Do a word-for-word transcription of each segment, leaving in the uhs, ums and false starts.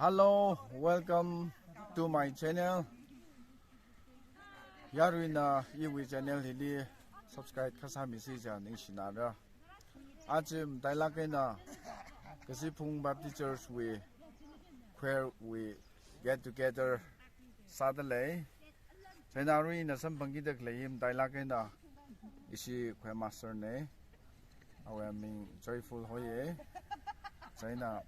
Hello, welcome to my channel. Yaruina iwui channel hili subscribe kasāmisi jiakha ningshinara. Aja matailāk eina Kazipphung Baptist Church wui choir wui get together sādalei. Chieina aruina samphangkida khalei hi matailāk eina ishi choir master na. Awui aming Joyful hoiya. Chieina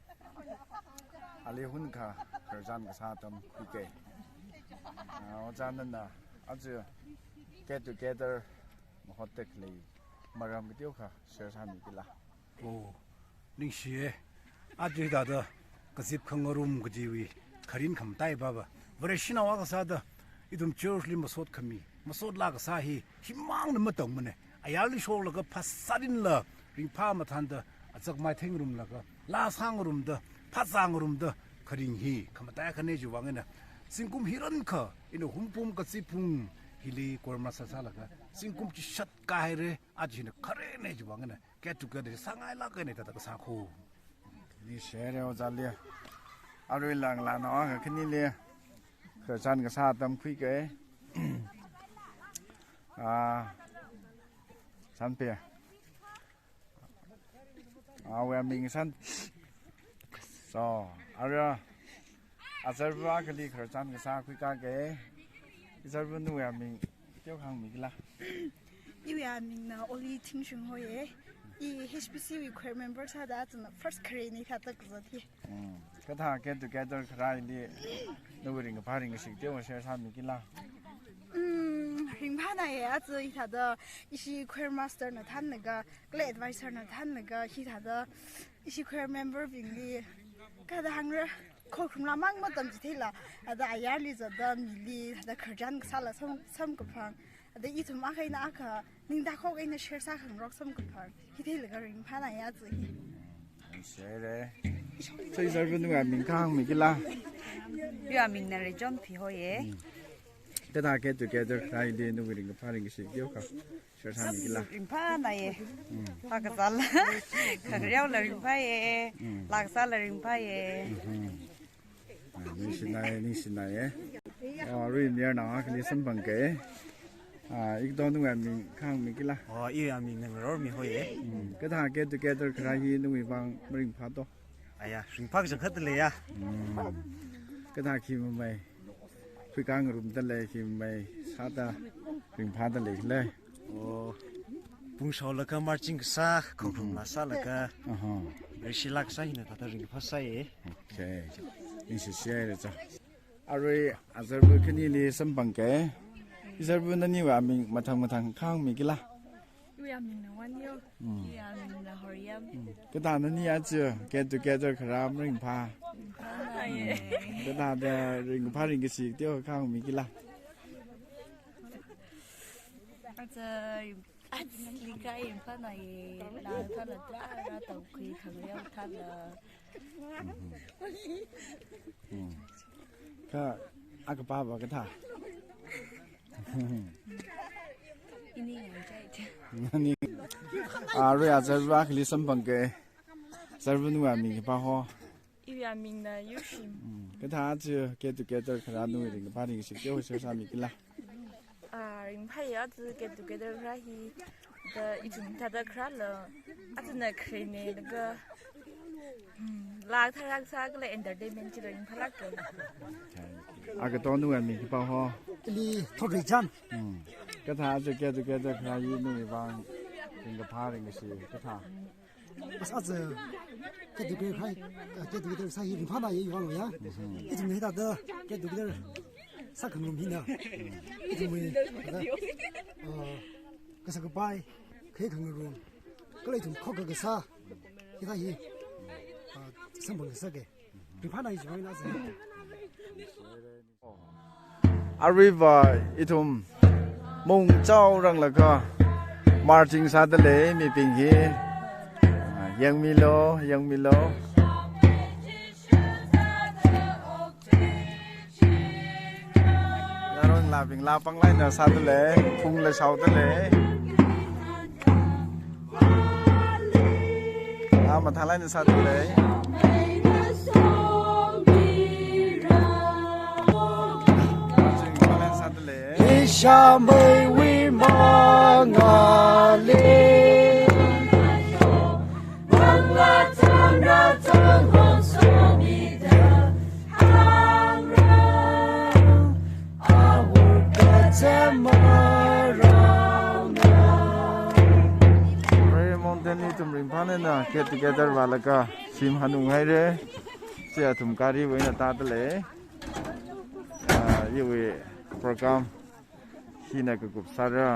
ali hunkha khararchan kasā atam khuike. Ah, ojā nana aja get together mahotda khalei maram kateokha share sāmikila. Oh, ningshiya. Aja hithāda kazip khangarum kajiwui kharing khamataiva va, Vareshinao akha sāda ithum church li masot khami, masot laa kasā hi, himangna matangmana. Ayarli shoklaga phasārinla, ringphā mathānda, achak maithei ngarumlaga, laa sāngarumda, phazā ngarumda, kharing hi khamatai akhana chiwui vang eina, zingkum hirankha ina Hungpung Kazipphung hili choir master sālaga, zingkum chishat kāhaira. Aja hina kharena chiwui vang eina get together sāngailāk eina hithāda kasā kho. Ningshihaira ojāli. Aruila ngalānao akha khanili khararchan kasā atam khuike. Ah, Sanpe. Awui aming San. So, ara, azarva akhali khararchan kasā khuikake. Izarva nawui aming teokha hāngmikila. Iwui amingna Oli Thingshung hoiya. I H P C wui choir member sāda china first kharena hithāda kazat hi. Mm. Kathā get together kharā hili nawui ringkaphā ringkashi teokha share sāmikila. Mm, ringphānaya aja hithāda ishi choir master na thānlaga, kala advisor na thānlaga, hithāda ishi choir member bingli kathāda hāngra, khokharumla mang matamchitheila, thāda ayarli zatda mili thāda khararchan kasāla sam, samkaphang, thāda ithum akha eina akha ningda khok eina share sākhangarok samkaphang, hi theilaga ringphānaya aja hi. Ningshihaira. So, izarva nawui aming kahāng hāngmikila. Iwui amingna Rechonphi hoiya. Mm. Kathā get together kharā hili nawui ringkaphā ringkashi teokha share sāmikila. Ringphānaya. Mm. Phākazāla. Khangareola ringphāya. Mm. Laa kasāla ringphāya. Mm-hmm. Ah, ningshinai, ningshinai, eh. Oh, arui mayarnao akhali samphangke. Ah, ikato nawui aming kahāng hāngmikila. Oh, iwui amingna Ngarormi hoiya. Mm, kathā get together kharā hi nawui vang maringphā to? Aya, ringphā kachangkhat leiya. Mm. Kathā khi mamei khuikā ngarumda lei, khi mamei sāda ringphāda leikhala? Oh, pungshaolaga marching kasā, khokharumla sālaga, aha, Vareshi laa kasā hina thāda ringphāsai. Okay. Ningshishihaira cha. Arui azarva khanili samphangke. Izarva naniwui aming mathang mathang kahāng hāngmikila. Iwui amingna Wanyo. Mm. Iwui amingna Horyam. Mm. Kathā nani aja get together kharā maringphā? Ringphānaya. Mm. Kathāda ringkaphā ringkashi teokha hāngmikila. Aja, aja lingkai ringphānaya, laa thāla, laa, laa tokhui khangareo thāla. Mhm. Mm. Kha, akha pāva kathā? Ini ngai chai chai. Nani. Arui azarva akhali samphangke. Zarva nawui aming khipā ho? Iwui amingna Yushim. Mm. Kathā aja get together kharā nawui ringkaphā ringkashi teokha share sāmikila. Ah, ringphāya aja get together kharā hi. Da ithum thāda kharāla, ajana kharena laga, mm, laa tharak sā kala entertainment chila ringphālāke. Ikato nawui aming khipā ho? Ili Thotreichan. Mm. Kathā aja get together kharā hi nawui vang ringkaphā ringkashi kathā? As aja get together kharā, uh, get together sā hi ringphānaya iwui vangva ya. Mhm. Ithumna hithāda get together sākhangarum hina, ithumwui, uh, kasā kapai, khayi khangarum, kala ithum khokkha kasā, hithā hi, uh, samphang kasā ke. Ringphānaya iwui vang aja. Aruiva ithum mungchao ranglaga marching sāda lei mibing hi. Ah, yangmilu, yangmilu. Yaron labing lapang laina sāda lei, phungla shaoda lei. Ah, mathālāk eina sāda lei. Chamei wui mangāli. Prayer Mountain ithum ringphānana get together vālaga shim hanung haira. Chi athum gari wui eina tāda lei. Ah, iwui program hina kakup sāra.